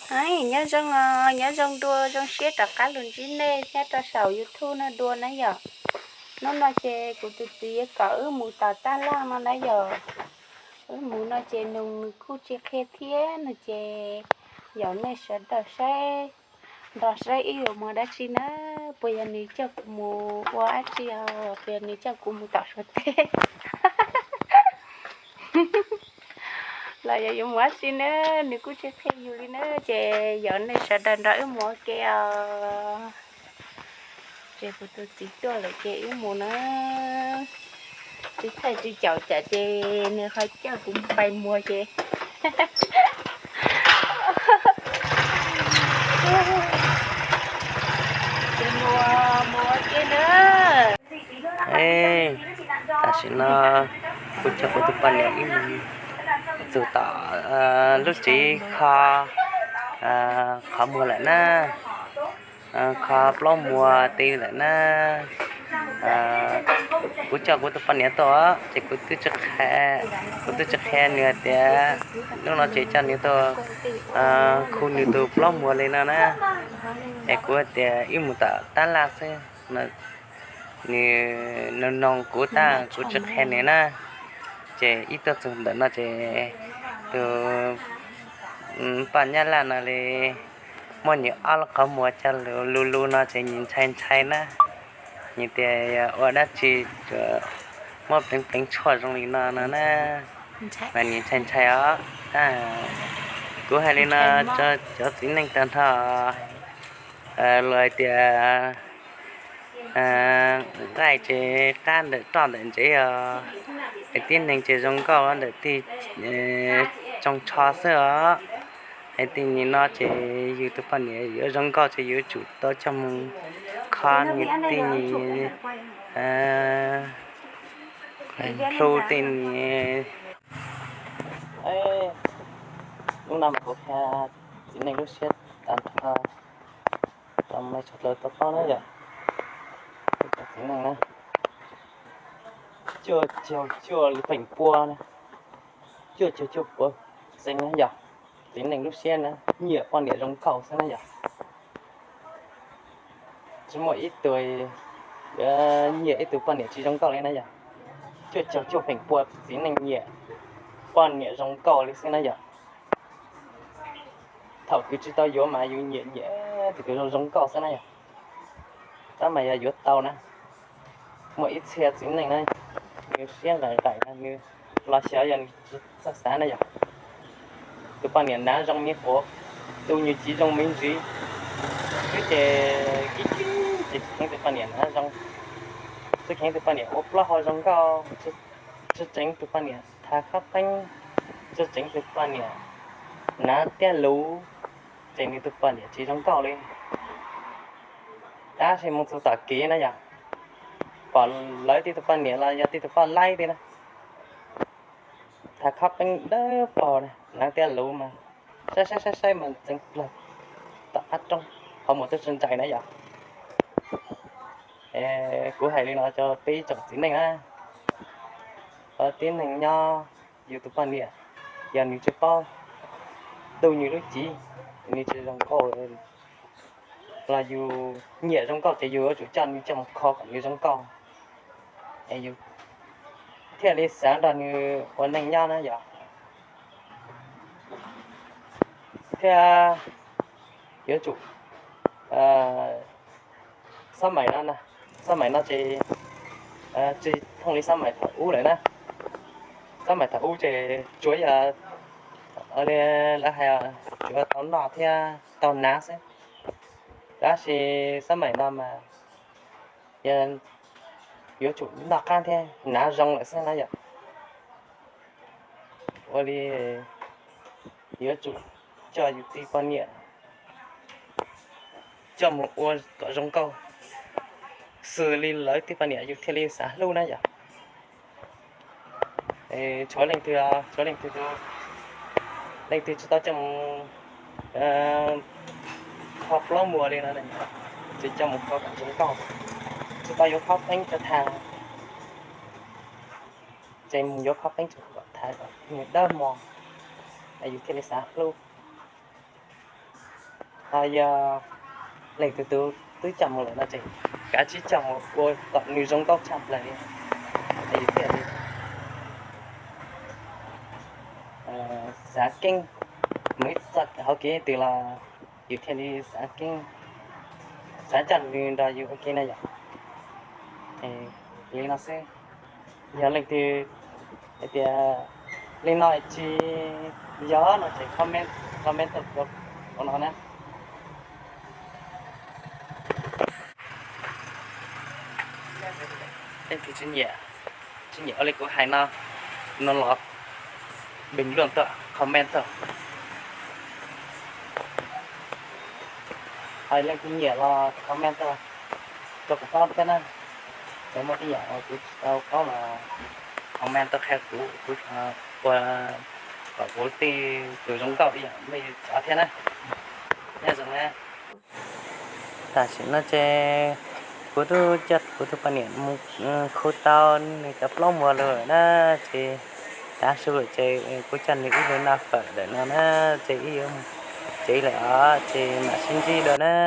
Nyob zoo, nyob zoo dua, zoo siab rov qab los ntsib nej nyob rau saum YouTube no dua na yom. Hnub no ces kuv tus txiv yuav kom wb mus tom taj laj no na yom. Wb mus no ces nws kuj tsis qhia thiab no ces yog nej sawv daws saib, nrog saib wb yuav mus dab tsi na. Puas yog nws coj kuv mus ua dab tsi os, puas yog nws coj kuv mus tom Suav teb los yog yuav mus dab tsi na, nws kuj tsis qhia yus li na, ces yog nej sawv daws nrog wb mus ua ke os. Ces kuv tus txiv tuaj lawm ces wb mus na. Tsis thaij tsis caum cas ces nws ho coj kuv pais muag ces ces mus, mus ua ke na. Tam sim no kuv coj kuv tus poj niam wb txug tom lub tsev kho, qhov muag lawm na, kho plaub muag ti lawm na. Kuv coj kuv tus poj niam tuaj ces kuv twb tsis qhia, kuv twb tsis qhia nws tias hnub no ces coj nws tuaj khu nws tus plaub muag li no na. Es kuv tias wb mus tom tab laj xwb, nws noog kuv tab kuv tsis qhia nws na. Ces wb tuaj txug ntawm no ces tus poj nyab laj no li muab nws ob lub qhov muag coj lug lug no ces nws ntshai ntshai na. Nws tias ua dab tsi muab pleev pleev tshuaj zoo li no no na, mas nws ntshai ntshai os. Kuv hais li no rau cov txiv neej tag nrho, luag hais tias nqaij ces qab ntawm roj ntawm ntsev os, es tib neeg ces zoo nkauj ntawm tij tsoo tsho xwb os. Es tej nim no ces yus tus poj niam yuav zoo nkauj ces yuav tsum tau coj mus kho nws tej nim, plhu tej nim. Hnub no mas kuv qhia txiv neej lub siab tag nrho rau mej sawv daws tau paub na yom. Txiv neej na, cuaj caug cuaj feem pua, cuaj caug cuaj pua percent na yom. Txiv neej lub siab na nyiam poj niam zoo nkauj xwb na yom. Tsis muaj ib tug nyiam ib tug poj niam tsis zoo nkauj li na yom. Cuaj caug cuaj feem pua txiv neej nyiam poj niam zoo nkauj li xwb na yom. Thaum kws tsis tau yuav mas yus nyiam nyiam tus kws zoo zoo nkauj xwb na yom. Tab mas yog yuav tau na, muaj ib txhia txiv neej na, nws siab nqaim nqaim na, nws los xyov yog nws tsis txawj xav na yom. Tus poj niam hnav zoo me quav, tu nyuag ci zoo me ntsis, twb ces kib kib ces tsis kheev tus poj niam hnav zoo, tsis kheev tus poj niam ua plaub hau zoo nkauj, tsis tseev tus poj niam thav khob qeeb, tsis tseev tus poj niam hnav tiab luv, ces nws tus poj niam tsis zoo nkauj li. Tab sis mus txog tom kev na yom, pom lawv tej tus poj niam los yog tej tus poj laib tej na, thav khob qeeb dawb paug na, hnav tiab luv mas saib saib saib saib mas ntxeev plawg tom qab roob, qhov muag twb tsis ntsais na yom. Kuv hais li no rau peb ib tsoom txiv neej na, tib neeg nyob yus tus poj niam, yog nws tsis paub tu nws lub cev, nws tsis zoo nkauj los yus nyiam zoo nkauj ces yus yuav tsum coj nws coj mus kho kom nws zoo nkauj, es yus thiaj li xav nrog nws ua neej nyob na yom. Thiab yuav tsum, xab maim no, xab maim no ces tsis thooj li xab maim thaum ub lawm na. Xab maim thaum ub ces tsuav yog, lawv hais tsuav tau noj thiab tau hnav xwb, tab sis xab maim no mas yuav tsum noj qab thiab hnav zoo lawm xwb na yom. Ua li yuav tsum coj yus tej poj niam coj mus ua kom zoo nkauj xws li lawv tej poj niam yus thiaj li xav hlub na yom. Tshuav leej twg, tshuav leej twg, leej twg tsis tau coj mus kho plaub muag li no, tsis coj mus kho kom zoo nkauj, tsis tau yuav khob qeeb rau thav, ces mus yuav khob qeeb rau kom thav kom nws dawb mos, yus thiaj li xav hlub. Ho yog leej twg tus twb coj mus lawm no ces kav tsij coj mus ua kom nws zoo nkauj tshaj plaws li, yus thiaj li xav keeb, mus ib txoj hauv kev twg los yus thiaj li xav keeb, xav coj nws nrog yus ua ke na yom. Li no xwb, yog leej twg hais tias li no tsis yog no ces comment, comment tuaj ua no na. Leej twg tsis nyiam, tsis nyiam ua li kuv hais no, no los bình luận tuaj, comment tuaj. Hais leej twg nyiam los comment tuaj rau kuv paub thiab na. Cov muaj tej yam uas kuv tsis tau paub los comment tuaj qhia kuv, kuv ua kom kuv tej tus zoo nkauj ib yam li cov thiab na. Nyob zoo na. Tam sim no ces kuv twb coj kuv tus poj niam mus khu tau nws cov plaub muag lawm na, ces tav su lawm ces kuv coj nws ib lwm noj fawm lawm no na, ces ib, ces ib lwm os, ces mam sib ntsib dua na.